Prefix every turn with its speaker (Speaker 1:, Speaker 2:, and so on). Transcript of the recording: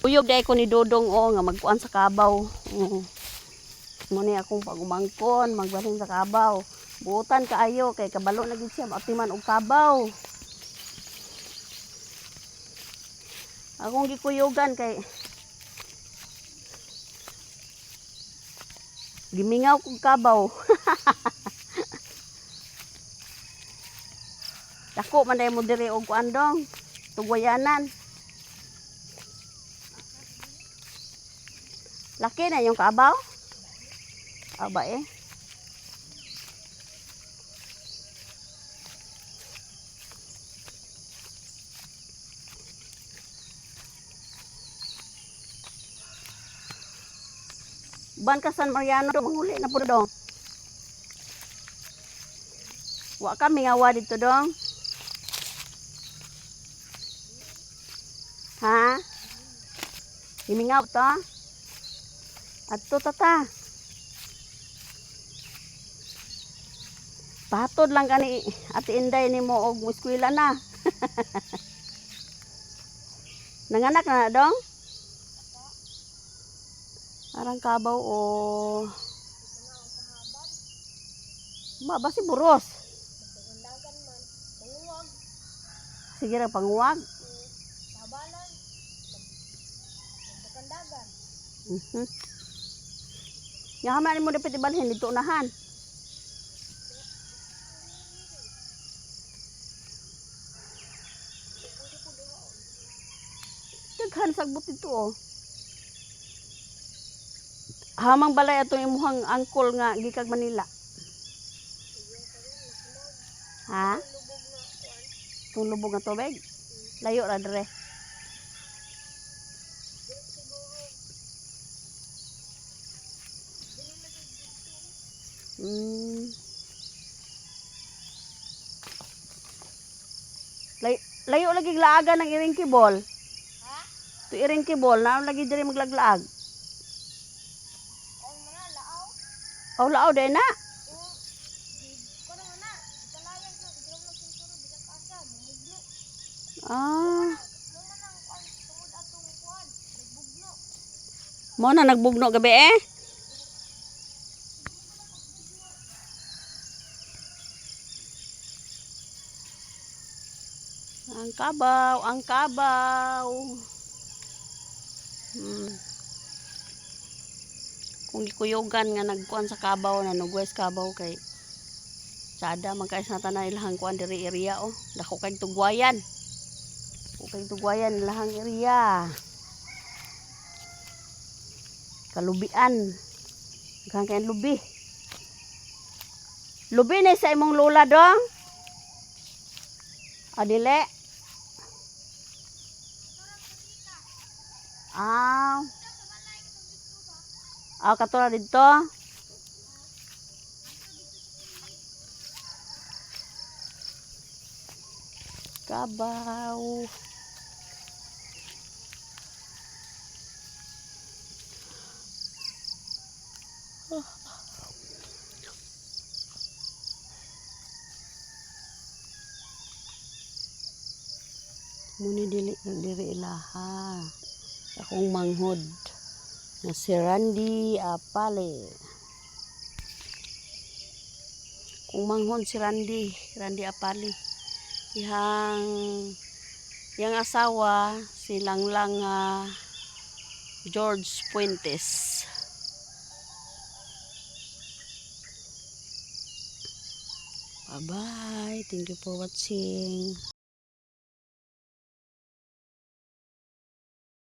Speaker 1: Uyog dahil ko ni Dodong o nga magkuan sa kabaw. Oo. Mo ni akong pagumangkon, magbalhin sa kabaw. Buutan kaayo kay kabalo na gid siya maatiman og kabaw. Akong gikuyugan kay gimingaw kog kabaw. Dako man dahil mo diri og kuan dong. Tugwayanan. Laki na yung kabaw? Aba eh. Ban ka San Mariano, manghuli na po dong. Wa ka mingawa dito dong. Ha? Gimingaw to? Adto tata. Patod lang kani Ate Inday nimo og eskwela na. Nanganak na na dong? Parang kabaw o Ma, basi buros.
Speaker 2: Undagan man, manguwag,
Speaker 1: Sige ra panguwag.
Speaker 2: sabalan, magdakandagan.
Speaker 1: Nya hama nimo dapat ibalhin dito unahan. Daghan sagbot dito oh. Hamang balay atong imuhang angkol nga gikag Manila. Ha? Itong lubog nga tubig? Layo ra dire. Layo, layo lagi laagan ng iring kibol.
Speaker 2: Ha?
Speaker 1: To iring kibol, na lagi diri maglaglaag.
Speaker 2: Kung mga laaw,
Speaker 1: Aw laaw day na.
Speaker 2: o di ko na nga na, kalayan ko, di ko sinturo, bisan asa, bumugno.
Speaker 1: Ah,
Speaker 2: Mo man ang kuan, tungod atong kuan, nagbugno.
Speaker 1: mo na nagbugno gabi eh. Ang kabaw, ang kabaw. Kung gikuyugan nga nagkuan sa kabaw na nugwes kabaw kay sada man kay sa tanan ilahang kuan diri area oh. Dako kay tugwayan. Dako kay tugwayan ilahang area. Kalubian. Daghan kay lubi. Lubi na sa imong lola dong. Adile. Ah. Ah, katura dito. Kabaw. Muni dili diri ilaha. Akong manghod nga si Randy Apale. Kung manghod si Randy, Randy Apale. Ihang yang asawa si Langlang George Puentes. Bye-bye. Thank you for watching.